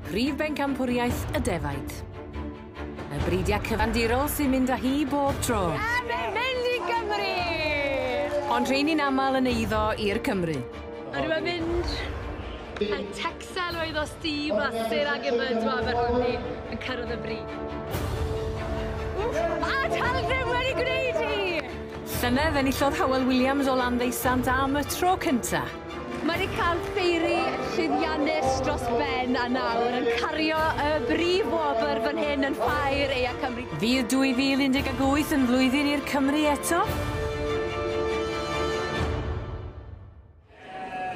Prif bencampwriaeth y defaid. Y bridiau cyfandirol sy'n mynd â hi bob tro. A mae'n mynd i Gymru! Ond rheini'n aml yn eiddo i'r Cymry. A rwy'n mynd y Texel oedd o Steve a Sarah Gibbons o Aberhonddu yn cyrraedd y brig. A Talfryn wedi gwneud hi! Llynedd enillodd Hywel Williams o Landdeusant am y tro cynta. Mae wedi cael ffeiri llwyddiannus dros ben a nawr yn cario y brif wobr fan hyn yn Ffair Aeaf Cymru. Fydd 2018 yn flwyddyn i'r Cymry eto?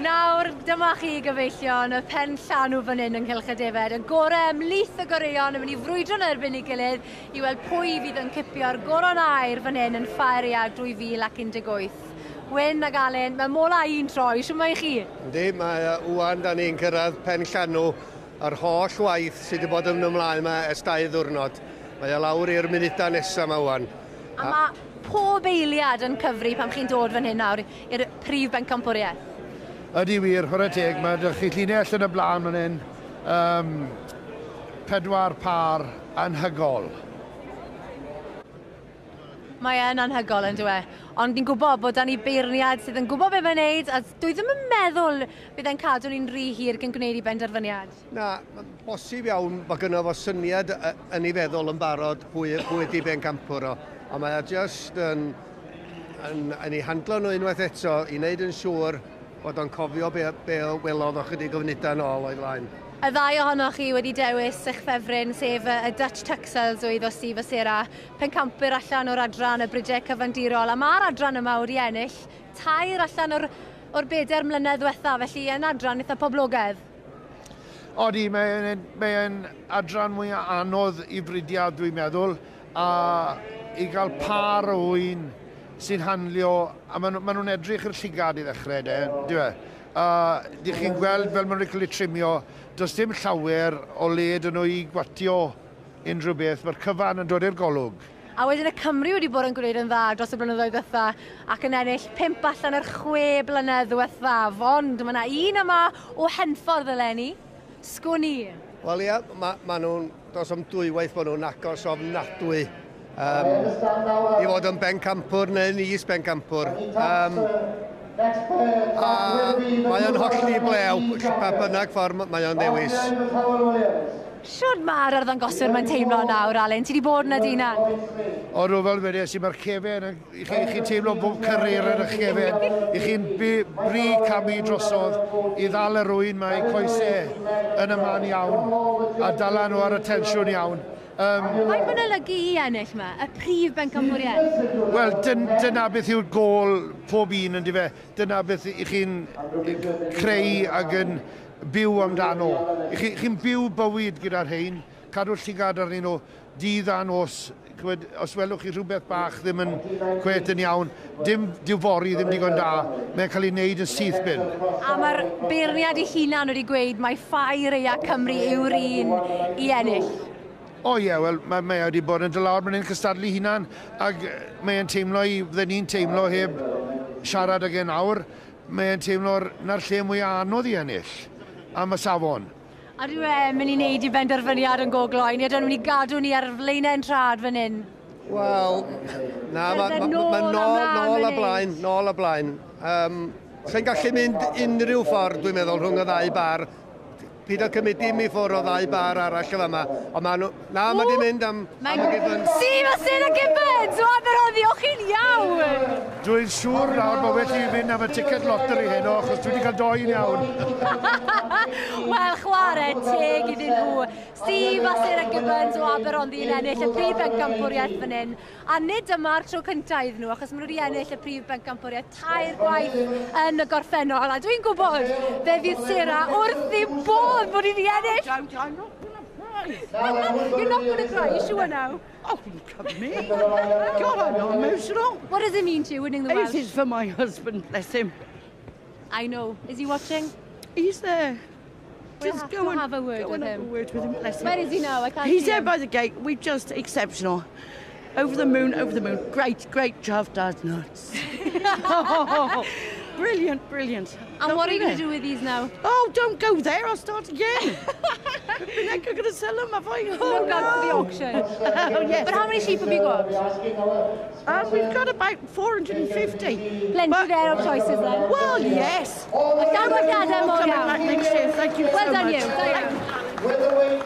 Nawr, dyma chi gyfeillion, y pen llanw fan hyn yng Nghylch y Defaid, y gore ymhlith y goreuon yn mynd i frwydro yn erbyn ei gilydd i weld pwy fydd yn cipio'r goron aur fan hyn yn Ffair Aeaf 2018. Wyn ag Alun, mae mola un troi, shwmae chi? Yndi, mae ŵan da ni'n cyrraedd pen llanw yr holl waith sydd wedi bod yn ymlaen yma ers 2 ddiwrnod. Mae o lawr i'r munudau nesaf yma ŵan. A mae pob eiliad yn cyfri pan chi'n dod fan hyn nawr i'r prif bencampwriaeth. Ydy wir, chwarae teg, mae 'da chi llinell yn y blaen fan hyn, 4 pâr anhygol. Mae e'n anhygol yn dyw e, ond ni'n gwybod bod 'da ni beirniad sydd yn gwybod beth mae'n neud a dwi ddim yn meddwl bydd e'n cadw ni'n rhy hir cyn gwneud ei benderfyniad. Na, mae'n bosib iawn bod gynno fo syniad yn ei feddwl yn barod pwy ydi bencampwr o, ond mae o jyst yn ei handlo nhw unwaith eto i wneud yn siŵr bod o'n cofio be welodd o chydig o funudau nôl o'i flaen. Y ddau ohonoch chi wedi dewis eich ffefryn, sef y Dutch Texels oedd o Steve a Sarah, pencampwyr allan o'r adran y bridiau cyfandirol, a mae'r adran yma wedi ennill 3 allan o'r 4 mlynedd ddiwetha, felly yn adran eitha poblogaidd. Odi, mae'n adran mwy anodd i bridiau, dwi'n meddwl, a i gael par o ŵyn sy'n handlio, a maen nhw'n edrych i'r llygad i ddechrau, de, dyw e? A dych chi'n gweld fel maen nhw'n cael eu trimio, does dim llawer o le dyn nhw i gwatio unrhyw beth, mae'r cyfan yn dod i'r golwg. A wedyn y Cymry wedi bod yn gwneud yn dda dros y blynyddoedd ddiwetha ac yn ennill 5 allan o'r 6 blynedd ddiwethaf, ond mae yna un yma o Henffordd eleni, sgwn i. Wel ia, ma nhw'n, dos am dwywaith bod nhw'n agos ofnadwy i fod yn bencampwr neu'n is-bencampwr. A mae o'n hollti blew, pa bynnag ffordd mae o'n ddewis. Shwd mae'r arddangoswyr mae'n teimlo nawr, Alun? Ti wedi bod yna dy hunan? O, fel wedes i, mae'r cefen, i chi'n teimlo bob cyrraedd yn y cefen, i chi'n bri camu drosodd i ddal yr ŵyn mae coesau yn y man iawn a dala nhw ar y tensiwn iawn. Faint mae'n olygu i ennill yma, y prif bencampwriaeth? Wel, dyna beth yw'r gôl pob un, yndyfe? Dyna beth i chi'n creu ac yn byw amdano. Chi'n byw bywyd gyda'r rhain, cadw llygad arnyn nhw, dydd a nos. Os welwch chi rhywbeth bach ddim yn cweit yn iawn, dim diwfori ddim digon da, mae'n cael ei wneud yn syth bin. A mae'r beirniad ei hunan wedi gweud mai Ffair Aeaf Cymru yw'r un i ennill. O ie, wel, mae wedi bod yn dod lawr, mae'n cystadlu hunan, ac mae'n teimlo i, fydden ni'n teimlo heb siarad ag e nawr, mae'n teimlo na'r lle mwy anodd i ennill am y safon. A dwi e'n mynd i wneud i benderfyniad yn gogloi, neu ydyn nhw'n mynd i gadw ni ar flaenau'n trad fan hyn? Wel, na, mae nôl a blaen, nôl a blaen. Sa'n gallu mynd unrhyw ffordd, dwi'n meddwl, rhwng y ddau bar. Paid â cymryd dim i ffwrdd o ddau bar arall y fama. Ond maen nhw... Na, mae di mynd am y Gibbons. Steve a Sarah Gibbons! O Aberhonddu, o'ch chi'n iawn! Dwi'n siŵr nawr bod well i fi fynd am y ticket lottery heno, achos dwi wedi cael doi yn iawn. Wel, chwarae teg iddyn nhw. Steve a Sarah Gibbons o Aberhonddu yn ennill y prif bencampwriaeth fan hyn. A nid dyma'r tro cyntaf iddyn nhw, achos maen nhw wedi ennill y prif bencampwriaeth 3 gwaith yn y gorffennol. A dwi'n gwybod fe fydd Sarah wrth ei bodd bod hi wedi ennill. I'm not going to cry. You're not going to cry, you sure now? Oh, look at me. God, I'm not emotional. What does it mean to you, winning the Welsh? It is for my husband, bless him. I know. Is he watching? He's there. We'll Just have go to and have a word go with and him. Have a word with him, bless him. Where is he now? I can't He's see there him. by the gate. We're just exceptional. Over the moon, over the moon. Great, great job, Dad nuts. Oh, brilliant, brilliant. And what are you Lovely, going to do with these now? Oh, don't go there. I'll start again. sell them, have I? Oh, Look out for the auction. Oh, yes. But how many sheep have you got? We've got about 450. Plenty there of choices then. Well, yes. Llongyfarchiadau We'll mawr coming iawn. back next year. Thank you Well so done much. you. Da iawn. With the weight